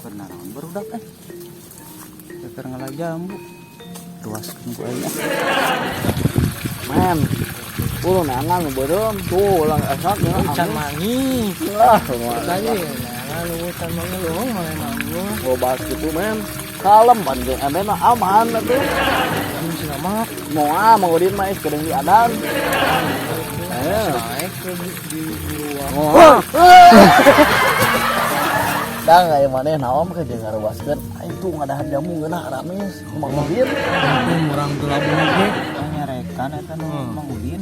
Keur naraon barudak eh? Keur ngala jambu. Ruaskeun ku aing ah. Men. Kulo nangan nu beureum tuh ulang esak ya. Can mangi. Lah, Tadi nah lu can mangi lu mana nanggung. Loba kitu men. Kalem pan jeung ente mah aman atuh. Ini sih mah Moal Mang Udin mah geus kedeung diadan. Eh. naik ke di luar. Moal. Dang aya maneh naon ke jeung ngaruaskeun. Aing tuh ngadahar jamu ngeunah ramis Mang Udin. Untung urang teu labuh ge. Nyarekan eta nu Mang Udin.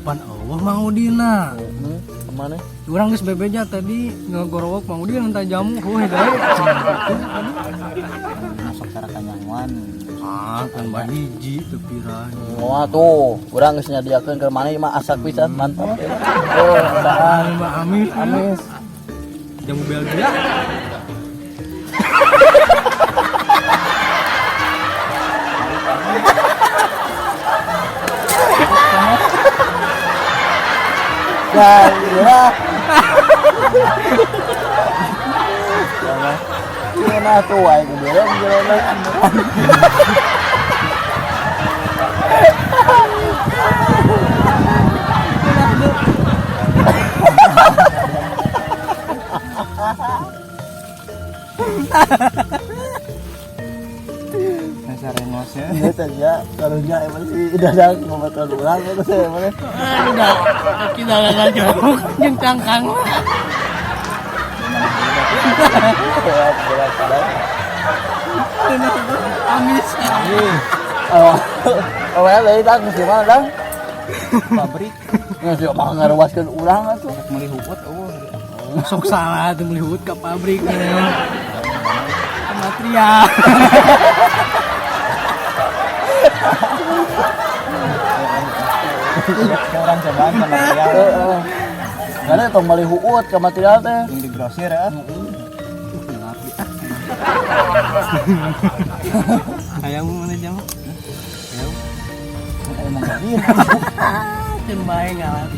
Pan eueuh Mang Udina. Heeh, kemana? Urang geus bebeja tadi ngegorowok Mang Udin minta jamu heuh deui. Masuk cara kanyanguan. Ah, kan hiji teu pira. Wah tuh, urang geus nyadiakeun keur maneh mah asak pisan, mantap. Oh, Ah, Mbak Amis. Amis. Jamu Belgia. Ya, iya. Gimana tuh aing beureum jelema. Dasar emosi. Ieu teh ya, karunya emang si Dadang ngobatan urang eta teh maneh. Udah, kita gagal jauh jeung cangkang. Berat, berat, berat. Amis. Oh, oh ya, deui tah geus mana dang? Pabrik Geus mah ngaruaskeun urang atuh. rek meuli huut eueuh. Sok salah tuh beli hut ke pabrik. Ke material. Orang cobaan ka material. Heeh. Karena tong meuli huut ka material teh. Yang di grosir ya. Hayang mana jamu? Hayang. Emang Udin. Can bae ngalah.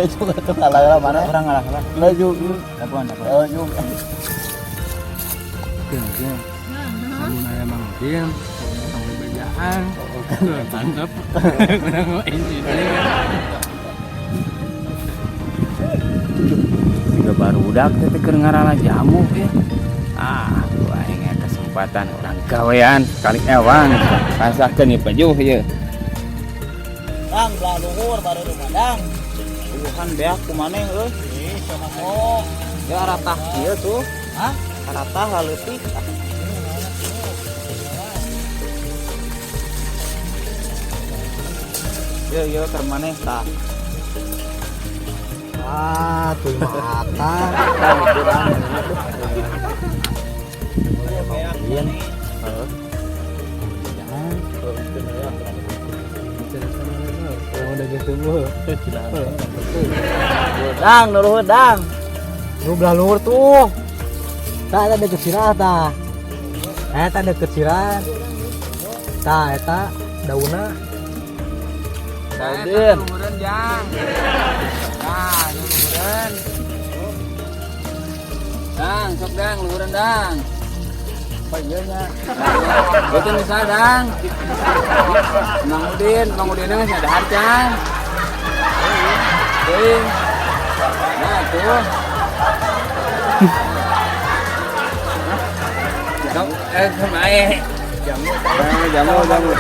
Itu tuh kalah mana? Urang ngalah lah. Laju. Dapuan dapuan. Laju. Keun. Lamun aya Mang Udin, tong bejaan. Tangkep. Urang ini Juga barudak teh keur ngarala jamu ya. Ah, ku aing kesempatan urang gawean kali ewang. Pasahkeun ieu pajuh ieu. Dang, belah luhur baru rumah dang. Tuhan beak ku maneh euy. Ih, sama kok. Ya ratah kieu tuh. Hah? Ratah laleutik. Yo yo keur maneh tah. Ah, tuh mata. Dang, itu dang. Heeh. Udah geus semua. Dang, nuruhut dang. Lu belah luhur tuh. Tah eta deket sirah tah. Eta deket sirah. Tah eta daunna. Udin. Luhureun jang. Tah, luhureun. Dang, sok dang, luhureun dang. Apa ieu nya? Itu misal dang. Mang Udin, Mang Udin geus dahar can. Teuing. Nah, tuh. Jamu, sama eh. Jamu, jamu, jamu.